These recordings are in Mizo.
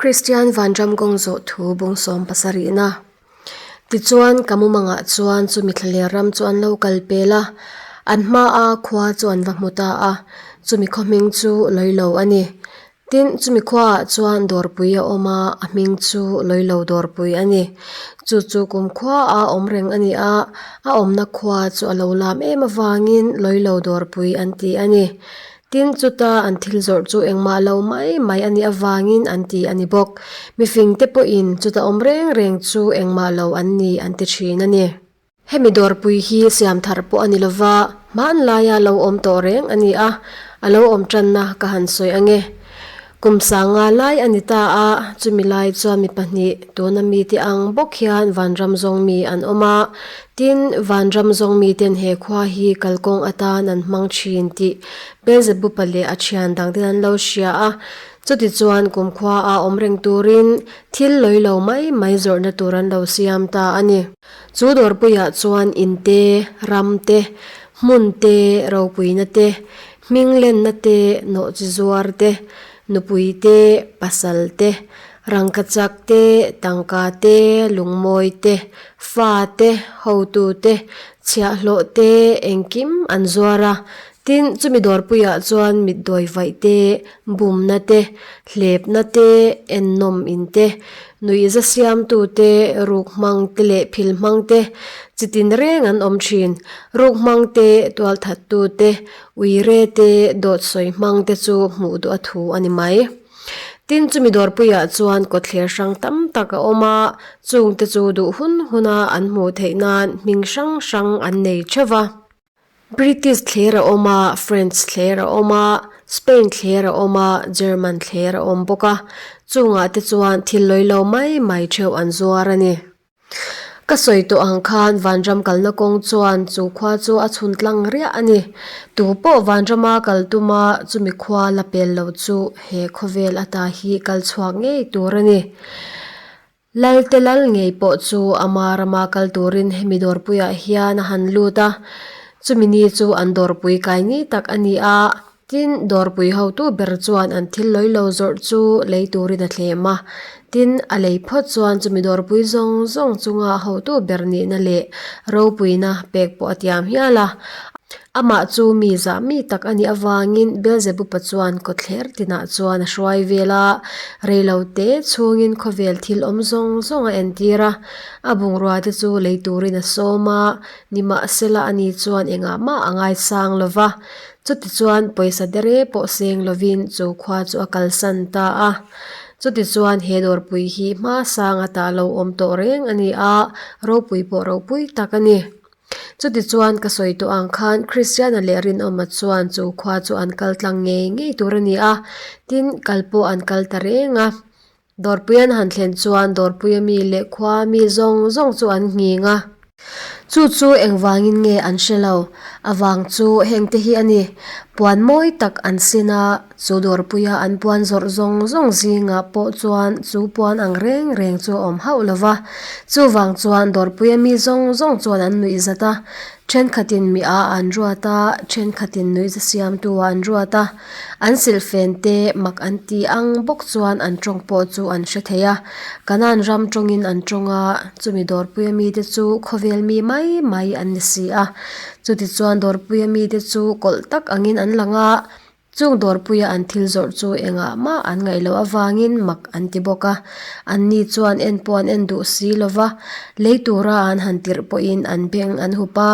Kristian Vanram kawng zawh thu bung sawm pasarihna. Tichuan, ka mumangah chuan chumi thlaler ram chu an lo kal pel a, an hmaa khua chu an va hmu ta a, chumi khaw hming chu Loilo a ni. Tin, chumi khuaah chuan dawrpui a awm a, a hming chu Loilo dawrpui a ni. Chu chu kum khuaa awm reng a ni a, a awmna khua chu a lo lam em avangin Loilo dawrpui an ti a ni. Tin, chuta an thil zawrh chu engmah lo mai mai a nih avangin an ti a ni bawk. Mifingte pawhin chuta awm reng reng chu engmah lo an ni an ti thin a ni. Hemi dawrpui hi siam thar pawh a ni lova, hmanlaia lo awm tawh reng a ni a, a lo awm tanna ka han sawi ange. Kum sanga lai a ni ta a, chumi lai chuan mi pahnih tuna mite ang bawk hian vanram zawng mi an awm a, tin, vanram zawng miten he khua hi kalkawng atan an hmang thin tih Beelzebupa leh a thian dangten an lo hria a, chuti chuan kumkhua a awm reng turin thil lawi lo mai mai zawrhna tur an lo siam ta a ni. Chu dawrpuiah chuan in te, ram te, hmun te, ropuina te, Hming lenna te, nawhchi zuar te, nupui te, pasal te, rangkachak te, tangka te, lungmawi te, fa te, hotu te, chhiahhlawh te, engkim an zuar a. Tin, chumi dawrpuiah chuan mitdawi vaih te, bumna te, hlepna te, ennawm in te, Nuihza siamtute, ruk hmang te leh phil hmang te, chi tin reng an awm thin. Ruk hmang te, tualthattu te, uire te, dawt sawi hmang te chu hmuh duh a thu a ni mai. Tin, chumi dawrpuiah chuan kawtthler hrang tam tak a awm a, chungte chu duh hun huna an hmuh theih nan hming hrang hrang an nei theuh va. British thler a awm a, French thler a awm a, Spain thler a awm a, German thler a awm bawk a, chungah te chuan thil lawi lo mai mai theuh an zuar a ni. Ka sawi tawh ang khan Vanram kalna kawng chuan chu khua chu a chhun tlang riah a ni. Tu pawh Vanrama kal tuma chumi khua la pel lo chu he khawvel ata hi kal chhuak ngei tur a ni. Lalte lal ngei pawh chu ama rama kal turin hemi dawrpuiah hian a han lut a, chumi ni chu an dawrpui kai ni tak a ni a, tin dawrpui hotu ber chuan an thil lawi lo zawrh chu lei turin a thlem a, tin a lei phawt chuan chumi dawrpui zawng zawng chunga hotu ber nihna leh ropuina pek pawh a tiam hial a. Amah chu mi zah mi tak a nih avangin Beelzebupa chuan kawtthler tinah chuan a hruai vel a, reilote chhungin khawvel thil awm zawng zawng a entir a, a bungrua te chu lei turin a sawm a, nimahsela ani chuan engah mah a ngaisang lo va, chutichuan pawisa dere pawh seng lovin chu khua chu a kalsan ta a. Chutichuan he dawrpui hi hma sang ata lo awm tawh reng a ni a, ropui pawh ropui tak a ni. Chutichuan ka sawi tawh ang khan Kristiana leh Rinawma chuan chu khua chu an kal tlang ngei ngei tur a ni a, tin kal pawh an kal ta reng a. Dawrpui an han thlen chuan dawrpuia mi leh khua mi zawng zawng chu an nghing a. Chu chu engvangin nge an hre lo, avang chu hengte hi a ni. Puan mawi tak an sin a, Chu dawrpuia an puan zawrh zawng zawng zingah pawh chuan chu puan ang reng reng chu a awm hauh lo va. Chuvang chuan dawrpuia mi zawng zawng chuan an nuih zat a, thenkhatin mi a an ruat a, thenkhatin nuihza siamtu ah an ruat a. An silhfen te mak an ti ang bawk chuan an tawng pawh chu an hre thei a. Kanan ram tawngin an tawng a, chumi dawrpuia mite chu khawvel mi mai mai an ni si a. Chutichuan dawrpuia mite chu kawlh tak angin an lang a, Chung dawrpuia an thil zawrh chu engah mah an ngaih loh avangin mak an ti bawk a, anni chuan en pawh an en duh si lo va, lei tura an han tirh pawhin an beng an hup a,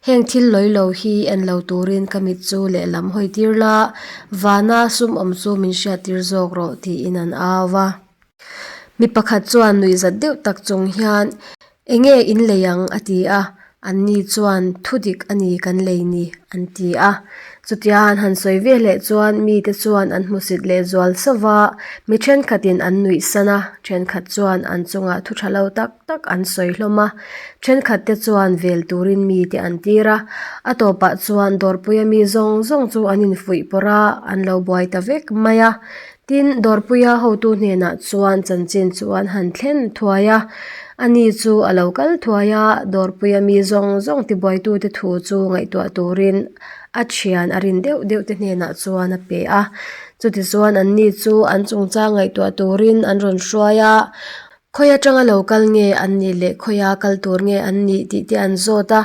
heng thil lawi lo hi en lo turin ka mit chu lehlam hawi tir la, vana sum awm chu min hriattir zawk rawh tiin an au va. Mi pakhat chuan nuihzat deuh tak chung hian, Enge in lei ang? a ti a, anni chuan Thudik a ni kan lei ni an ti a. Chutia an han sawi ve leh chuan mite chuan an hmusit leh zual sauh va, mi thenkhatin an nuih san a, thenkhat chuan an chungah thu tha lo tak tak an sawi hlawm a, thenkhat te chuan vel turin mite an tir a, a tawpah chuan dawrpuia mi zawng zawng chu an infuih pawrh a, an lo buai ta vek mai a. Tin, dawrpuia hotu hnenah chuan chanchin chu an han thlen thuai a. Ani chu a lo kal thuai a, dawrpuia mi zawng zawng tibuaitute thu chu ngaihtuah turin a thian a rin deuh deuh te hnenah chuan a pe a. Chutichuan anni chu an chungchang ngaihtuah turin an rawn hruai a, khawi atanga lo kal nge an nih leh khawia kal tur nge an nih tih te an zawt a.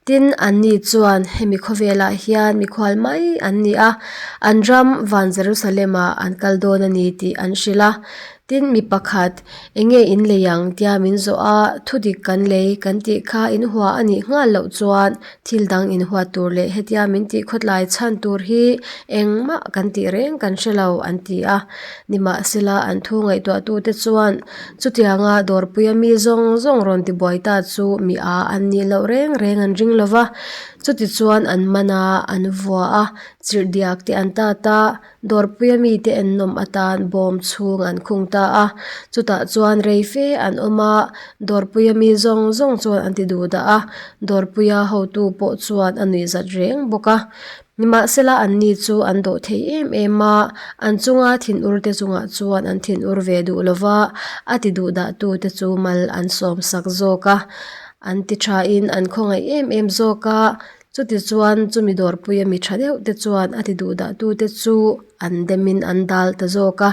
Tin, anni chuan hemi khawvelah hian mikhual mai an ni a, an ram van Jerusalem-ah an kal dawn a ni tih an hrilh a. Tin, mi pakhat, Enge in lei ang? tia min zawh a, Thudik kan lei kan tih kha in hua a nih nghal loh chuan thil dang in huat tur leh hetia min tih khawtlai chhan tur hi engmah kan tih reng kan hre lo, an ti a. Nimahsela, an thu ngaihtuahtute chuan chutianga dawrpuia mi zawng zawng rawn tibuai ta chu mi a an nih loh reng reng an ring lo va. Chutichuan an man a, an vua a, chirhdiak te an tat a, Dawrpuia mite ennawm atan bawm chhung an khung ta a, chutah chuan rei fe an awm a, dawrpuia mi zawng zawng chuan an ti duh dah a, dawrpuia hotu pawh chuan a nuih zat reng bawk a. Nimahsela anni chu an dawh thei em em a, an chunga thinur te chungah chuan an thinur ve duh lo va, a ti duh dah tute chu mal an sawm sak zawk a, an ti thain an khawngaih em em zawk a. Chutichuan, chumi dawrpuia mi tha deuh te chuan a ti duhdahtute chu an demin an dal ta zawk a.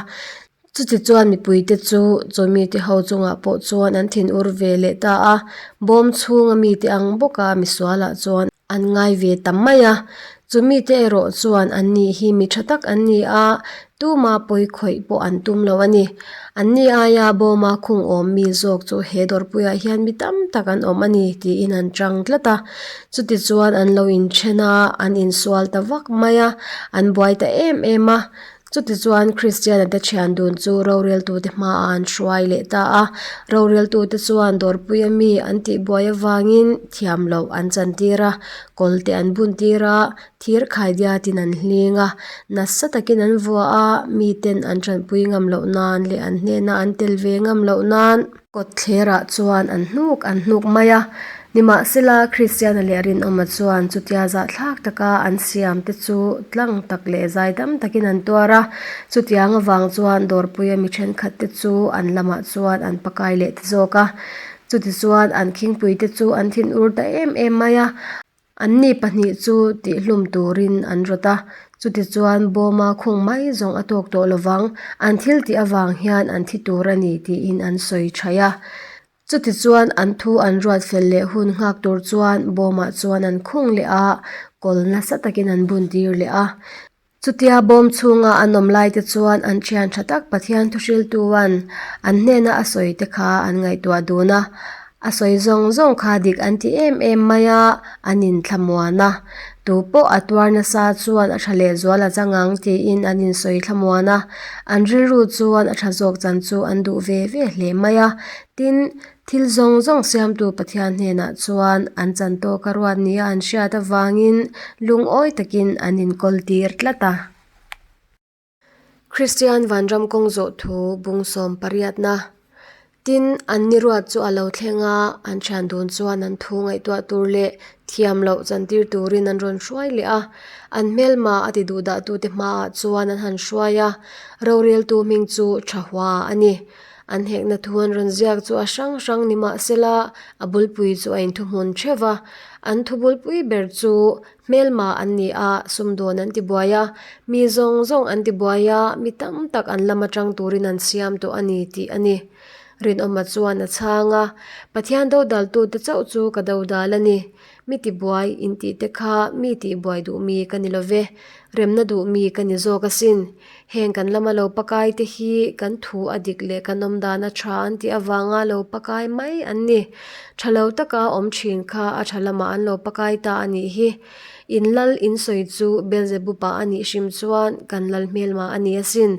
Chutichuan mipuite chu chawimite ho chungah pawh chuan an thinur ve leh ta a, bawm chhunga mite ang bawka misualah chuan an ngai ve ta mai a. Chumite erawh chuan anni hi mi tha tak an ni a, Tuma pawi khawih pawh an tum lo a ni. Anni aia bawma khung awm mi zawk chu he dawrpuiah hian mi tam tak an awm a ni tiin an chang tlat a. Chutichuan an lo inthen a, an insual ta vak mai a, an buai ta em em a. Chutichuan Kristiana te thian dun chu roreltute hmaah an hruai leh ta a. Roreltute chuan dawrpuia mi an tihbuai avangin thiam loh an chantir a, kawlte an buntir a, Thir khaidiatin an hling a, nasa takin an vua a, miten an tanpui ngam loh nan leh an hnena an tel ve ngam loh nan kawtthlerah chuan an hnuk an hnuk mai a. Nimahsela, Kristiana leh Rinawma chuan chutia zahthlak taka an siam te chu tlang tak leh zaidam takin an tuar a, chutiang avang chuan dawrpuia mi thenkhat te chu an lamah chuan an pakai leh ta zawk a. Chutichuan an khingpui te chu an thinur ta em em mai a. Anni pahnih chu tihhlum turin an rawt a, chutichuan bawma khung mai zawng a tawk tawh lovang, an thil tih avang hian an thi tur a ni tiin an sawi thaih a. Chutichuan an thu an ruat fel leh hun nghak tur chuan bawmah chuan an khung leh a, kawl nasa takin an bun tir leh a. Chutia bawm chhunga an awm lai te chuan an thian tha tak Pathian thuhriltuan an hnena a sawi te kha an ngaihtuah dun a, a sawi zawng zawng kha dik an ti em em mai a, an inthlamuan a. Tu pawh a tuar nasa chuan a tha lehzual a chang ang tiin an insawi thlamuan a, an rilru chuan a tha zawk chan chu an duh ve ve hle mai a. Tin, Thil zawng zawng siamtu Pathian hnenah chuan an chan tawk a ruat nia an hriat avangin lungawi takin an inkawl tir tlat a. Kristian Vanram kawng zawh thu bung sawm pariatna Tin, an ni ruat chu a lo thleng a, an thian dun chuan an thu ngaihtuah tur leh thiam loh chantir turin an rawn hruai leh a. An hmelma a ti duhdahtute hmaah chuan an han hruai a, roreltu hming chu Thahua a ni. An hekna thu an rawn ziak chu a hrang hrang ni mahsela a bulpui chu a inthuhmun theuh va. An thu bulpui ber chu hmelma an ni a, sumdawn an ti buai a, mi zawng zawng an ti buai a, mi tam tak an lam atang turin an siam tawh a ni tih a ni. Rinawma chuan a chhang a, Pathian dodaltute chauh chu ka dodal a ni. Mi tibuai intih te kha mi tihbuai duh mi ka ni lo ve, remna duh mi ka ni zawk asin. Heng kan lama lo pakai te hi kan thu a dik leh kan awm dan a tha an tih avanga lo pakai mai an ni. Tha lo taka awm thin kha a tha lamah an lo pakai ta a nih hi. In lal in sawi chu Beelzebub-ah a nih hrim chuan kan lal hmelma a ni asin.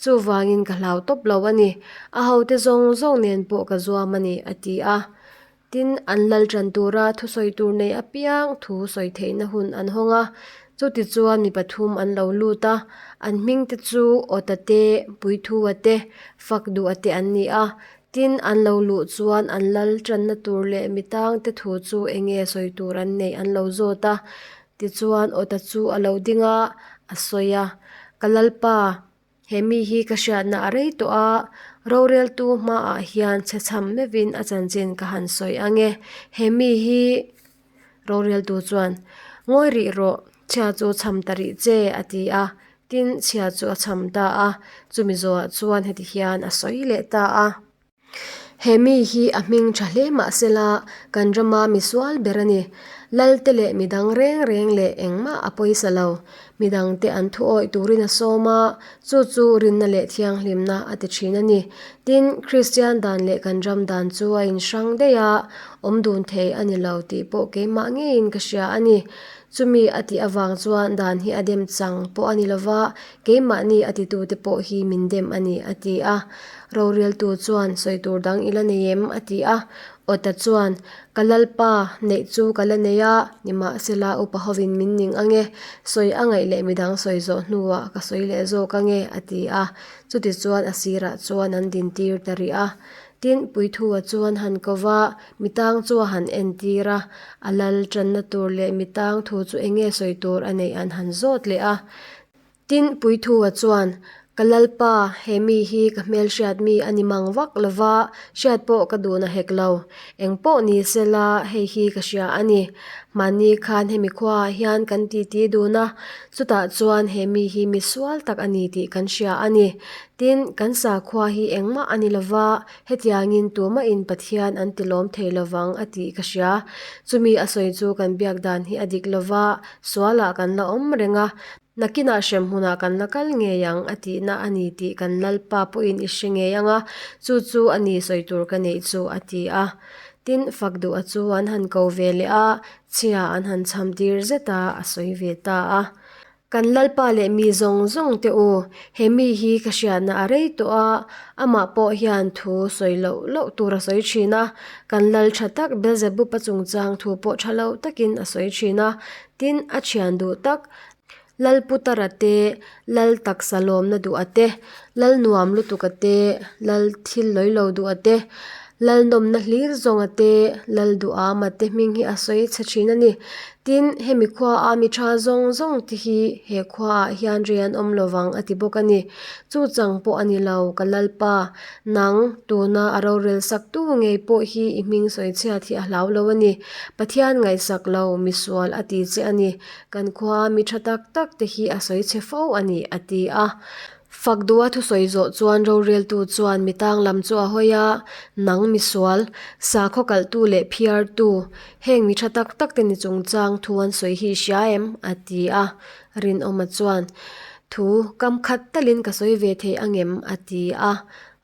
Chuvangin ka hlau tawp lo a ni. A hote zawng zawng nen pawh ka zuam a ni, a ti a. Tin, an lal ṭan tura thusawi tur nei apiang thu sawi theihna hun an hawng a. Chutichuan mi pathum an lo lut a, an hmingte chu Awta te, Puithua te, Fakduha te an ni a. Tin, an lo luh chuan an lal ṭanna tur leh mi tangte thu chu eng nge sawi tur an neih an lo zawt a. Tichuan Awta chu a lo ding a, a sawi a, Ka lalpa, He mi hi ka hriatna a rei tawh a, Roreltu hmaah hian chhechham meuhin a chanchin ka han sawi ang e. He mi hi Roreltu chuan, Ngawi rih rawh, chhia chu chham ta rih che, a ti a. Tin, chhia chu a chham ta a. Chumi zawhah chuan heti hian a sawi leh ta a. He mi hi a hming tha hle mah sela, kan rama misual ber a ni. Lalte leh midang reng reng leh engmah a pawisa lo. Midangte an thu awih turin a sawm a, chu chu rinna leh thianghlimna a ti thin a ni. Tin, Kristian dan leh kan ram dan chu a inhrang daih a, awm dun thei a ni lo tih pawh keimah ngeiin ka hria a ni. Chumi a tih avang chuan dan hi a dem chang pawh a ni lo va, keimahni a titute pawh hi min dem a ni, a ti a. Roreltu chuan sawi tur dang i la nei em? a ti a. Awta chuan, Ka Lalpa, neih chu ka la nei a, nimahsela upa hovin min ning ang e, sawi a ngaih leh midang sawi zawh hnuah ka sawi leh zawk ang e, a ti a. Chutichuan a sirah chuan an dintir ta rih a. Tin, Puithua chuan han ko va, mitang chu a han entir a, a lal tanna tur leh mitang thu chu eng nge sawi tur a neih an han zawt leh a. Tin, Puithua chuan, Ka Lalpa, he mi hi ka hmelhriat mi a ni mang vak lo va, hriat pawh ka duhna hek lo. Eng pawh ni se la, hei hi ka hria a ni. Mahni khan hemi khuaah hian kan titi dun a, chutah chuan he mi hi mi sual tak a ni tih kan hria a ni. Tin, kan sakhua hi engmah a ni lo va, hetiangin tumahin Pathian an ti lawm thei lo vang a tih ka hria. Chumi a sawi chu kan biak dan hi a dik lo va, sualah kan la awm reng a, Nakinah hrem hmunah kan la kal ngei ang a tihna a ni tih kan Lalpa pawhin i hre ngei ang a, chu chu a ni sawi tur ka neih chu a ti a. Tin, fak duh a chu an han ko ve leh a, chhia an han chham tir zet a, a sawi ve ta a. Kan Lalpa leh mi zawng zawng te u, he mi hi ka hriatna a rei tawh a, amah pawh hian thu sawi loh loh tur a sawi thin a, kan Lal tha tak Beelzebub-a chungchang thu pawh tha lo takin a sawi thin a, tin, a thian duh tak Lal Putara te, Lal taksa lawmna duh a te, Lal nuam lutuk a te, Lal thil lawi lo duh a te, Lal nawmna hlir zawng a te, Lal duham a te hming hi a sawi chhe thin a ni. Tin, hemi khua a mi tha zawng zawng te hi he khua ah hian rei an awm lovang a ti bawk a ni. Chu chang pawh a ni lo, ka Lalpa, nang, tuna a rorel sak tu ngei pawh hi i hming sawi chhiat hi a hlau lo a ni. Pathian ngaihsak lo, misual a ti che a ni. Kan khua mi tha tak tak te hi a sawi chhe fo a ni, a ti a. Fak duha thusawi zawh chuan roreltu chuan mi tang lam chu a hawi a, Nang misual, sakhaw kalhtu leh phiartu, heng mi tha tak tak te ni chungchang thu an sawi hi i hria em? a ti a. Rinawma chuan, Thu kam khat talin ka sawi ve thei angem? a ti a.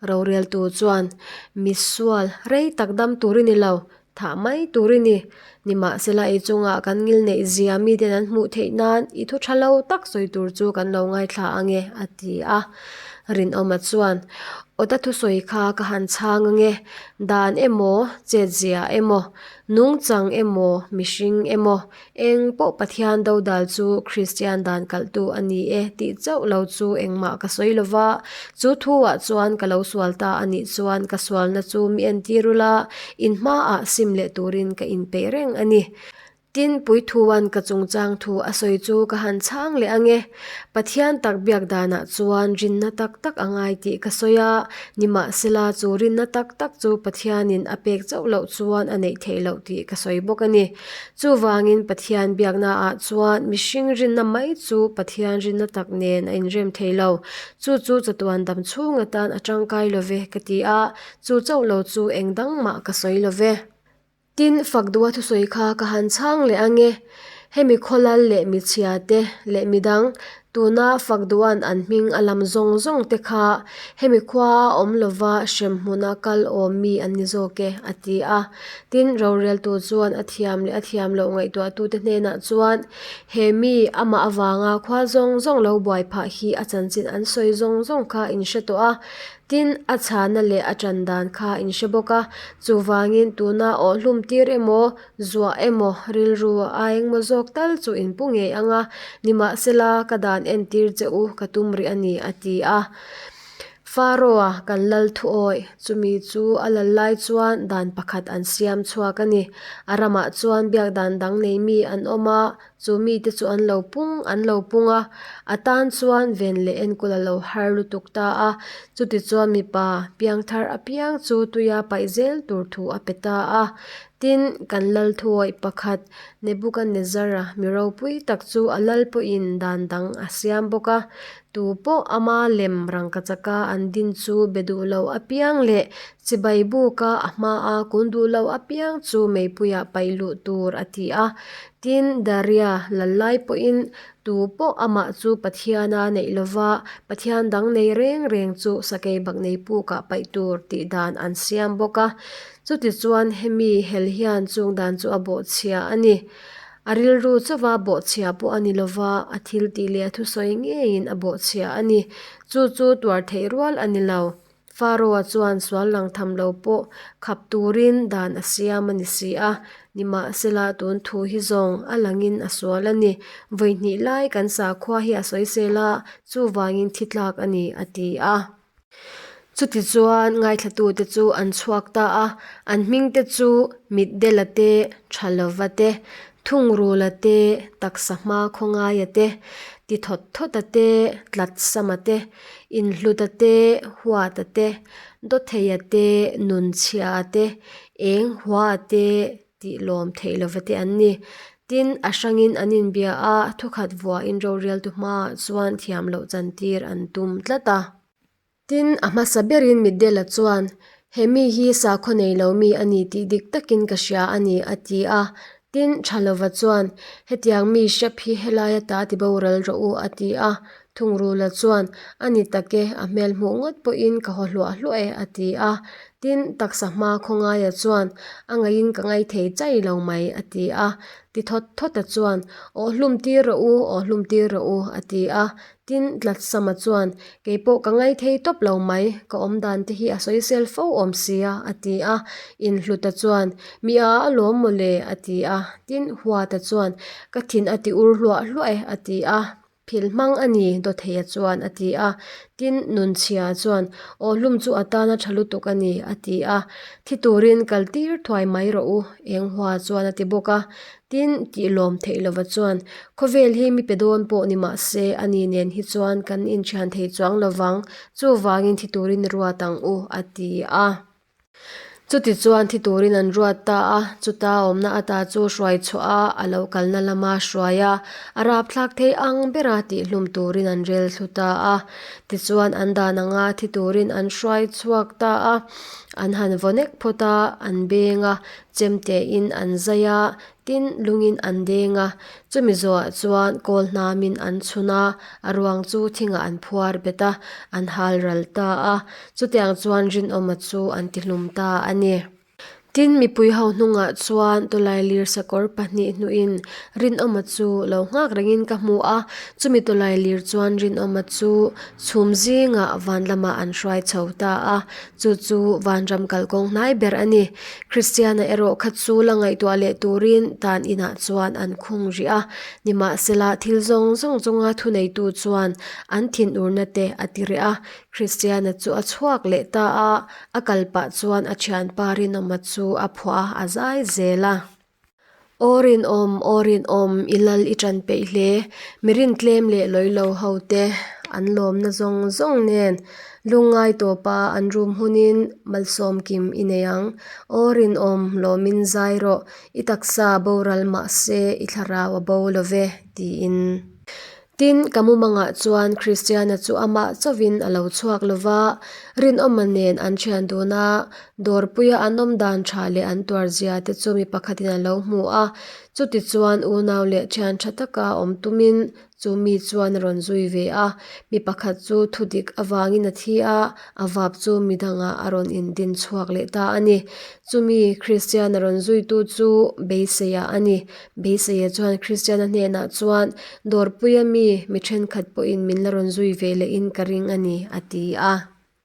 Roreltu chuan, Misual, rei tak dam tur i ni lo, Thah mai tur i ni. Nimahsela ei chungah kan ngil neih zia miten an hmuh theih nan i thu tha lo tak sawi tur chu kan lo ngaithla ang e, a ti a. Rinawma chuan, Awta thusawi kha ka han chhang ang e, dan emaw, chetzia emaw, nungchang emaw, mihring emaw, Eng pawh Pathian dodal chu Kristian dan kalhtu a ni e tih chauh lo chu engmah ka sawi lo va, chu thuah chuan ka lo sual ta a nih chuan ka sualna chu mi entir ula, in hmaah sim leh turin ka inpeih reng a ni. Tin, Puithuan ka chungchang thu a sawi chu ka han chhang leh ang e. Pathian tak biak danah chuan rinna tak tak a ngai tih ka sawi a, nimahsela chu rinna tak tak chu Pathianin a pek chauh loh chuan a neih theih loh tih ka sawi bawk a ni. Chuvangin Pathian biaknaah chuan mihring rinna mai chu Pathian rinna tak nen a inrem thei lo. Chu chu chatuan dam chhung atan a tangkai lo ve ka ti a, chu chauh lo chu eng dang mah ka sawi lo ve. Tin, fak duha thusawi kha ka han chhang leh ang e. Hemi khawlal leh michhia te leh midang, tuna fak duhan an hming a lam zawng zawng te kha hemi khua a awm lova hrem hmuna kal awm mi an ni zawk e, a ti a. Tin, roreltu chuan a thiam leh a thiam loh ngaihtuahtute hnenah chuan, He mi, amah avanga khua zawng zawng lo buai phah hi a chanchin an sawi zawng zawng kha in hre tawh a. Tin, a chhana leh a ṭan dan kha in hre bawk a. Chuvangin, tuna awhhlum tir emaw, zuah emaw, rilru a engmaw zawk tal chu in pu ngei ang a, nimahsela ka dan entir che u ka tum rih a ni, a ti a. Pharaoh-a kan lal thuawi, chumi chu a lal lai chuan dan pakhat an siam chhuak a ni. A ramah chuan biak dan dang nei mi an awm a. Chu mite chu an lo pung an lo pung a, a tan chuan ven leh enkawl a lo har lutuk ta a. Chutichuan mipa piangthar apiang chu tuia paih zel tur thu a pe ta a. Tin, kan lal thuawih pakhat Nebukanezzara mi ropui tak chu a lal pawhin dan dang a siam bawk a. Tu pawh ama lem rangkachaka an din chu be duh lo apiang leh chibai buka a hmaa kun duh lo apiang chu meipuiah paih luh tur a ti a. Tin, Daria lal lai pawhin tu pawh amah chu Pathiana neih lova Pathian dang nei reng reng chu sakei baknei pukah paih tur tih dan an siam bawk a. Chutichuan hemi hel hian chung dan chu a bawhchhia a ni. A rilru chauva bawhchhia pawh a ni lova, a thil tih leh a thusawi ngeiin a bawhchhia a ni. Chu chu tuar theih rual a ni lo. Pharaoh-a chuan sual lang tham lo pawh khap turin dan a siam a ni si a. Nimahsela tun thu hi zawng a langin a sual a ni. Vawihnih lai kan sakhua hi a sawisel a, chuvangin thi tlak a ni, a ti a. Chutichuan ngaithlatute chu an chhuak ta a, an hmingte chu Mitdela te, Thalova te, Thungrula te, Taksa hma khawngaia te, Tithawt thawta te, Tlatsama te, Inhluta te, Huata te, Dawtheia te, Nunchhia te, Eng hua te, tih lawm theih lova te an ni. Tin, a hrangin an inbia a, thukhat vuahin roreltu hmaah chuan thiam loh chantir an tum tlat a. Tin, a hmasa berin Mitdela chuan, He mi hi sakhaw nei lo mi a ni tih dik takin ka hria a ni, a ti a. Tin, Thalova chuan, Hetiang mi hrep hi helai ata ti boral rawh u, a ti a. Thungrula chuan, A ni tak e, a hmel hmuh ngawt pawhin ka haw hluah hluah e, a ti a. Tin, taksa hma khawngaia chuan, A ngaihin ka ngai thei chai lo mai, a ti a. Ti thawt thawta chuan, Aw hlum tir rawh u, aw hlum tir rawh u, a ti a. Tin, Tlatsama chuan, Kei pawh ka ngai thei tawp lo mai, ka awm dan te hi a sawisel fo awm sia, a ti a. Inhluta chuan, Mi a alawm maw le, a ti a. Tin, Huata chuan, Ka thin a ti ur hluah hluah e, a ti a. Phil hmang a ni, Dawtheia chuan a ti a. Tin, Nunchhia chuan, Aw hlum chu a tana tha lutuk a ni, a ti a. Thi turin kal tir thuai mai rawh u, Enghua chuan a ti bawk a. Tin, tih lawm theih lova chuan, Khawvel hi mi pe dawn pawh ni mah se, a ni nen hi chuan kan inthian thei chuang lovang, chuvangin thi turin i ruat ang u, a ti a. Chutichuan thi turin an ruat ta a, chuta awmna ata chu hruai chhuah a, a lo kalna lama hruai a, a rapthlak thei ang bera tihhlum turin an rel thlu ta a. Tichuan an dan anga thi turin an hruai chhuak ta a, an han vaw nek phawt a, an beng a, chemtein an zai a, Tin, lungin an deng a, chumi zawhah chuan kawl hnamin an chhun a, a ruang chu thingah an phuar bet a, an hal ral ta a. Chutiang chuan rinawma chu an tihlum ta a ni. Tin, mipui ho hnungah chuan tawlailir sakawr pahnih hnuhin rinawma chu lo nghak rengin ka hmu a, chumi tawlailir chuan rinawma chu chhum zingah van lamah an hruai chho ta a, chu chu vanram kalkawng hnai ber a ni. Kristiana erawh kha chu la ngaihtuah leh turin tan inah chuan an khung rih a, nimahsela thil zawng zawng chunga thuneitu chuan an thinurna te a ti reh a, Kristiana chu a chhuak leh ta a, a kal pah chuan a thianpa Rinawma chu a phuah a, a zai zel a. Aw rinawm, aw rinawm, i lal i ṭan peih hle. Mi rintlem leh lawi lo ho te an lawmna zawng zawng nen lungngai tawpa an rum hunin malsawm kim i nei ang. Aw rinawm, lawmin zai rawh, i taksa boral mah se i thlarau a bo lo ve, tiin. Tin, ka mumangah chuan Kristiana chu amah chauhin a lo chhuak lo va, rinawma nen an thian dun a, dawrpuia an awm dan tha leh an tuarzia te chu mi pakhatin a lo hmu a. Chutichuan unau leh thian tha taka awm tumin chu mi chuan a rawn zui ve a, mi pakhat chu thudik avangin a thi a, a vap chu midangah a rawn indin chhuak leh ta a ni. Chumi Kristiana rawn zuitu chu beiseia a ni. Beiseia chuan Kristiana hnenah chuan, Dawrpuia mi, mi thenkhat pawhin min la rawn zui ve lehin ka ring a ni, a ti a.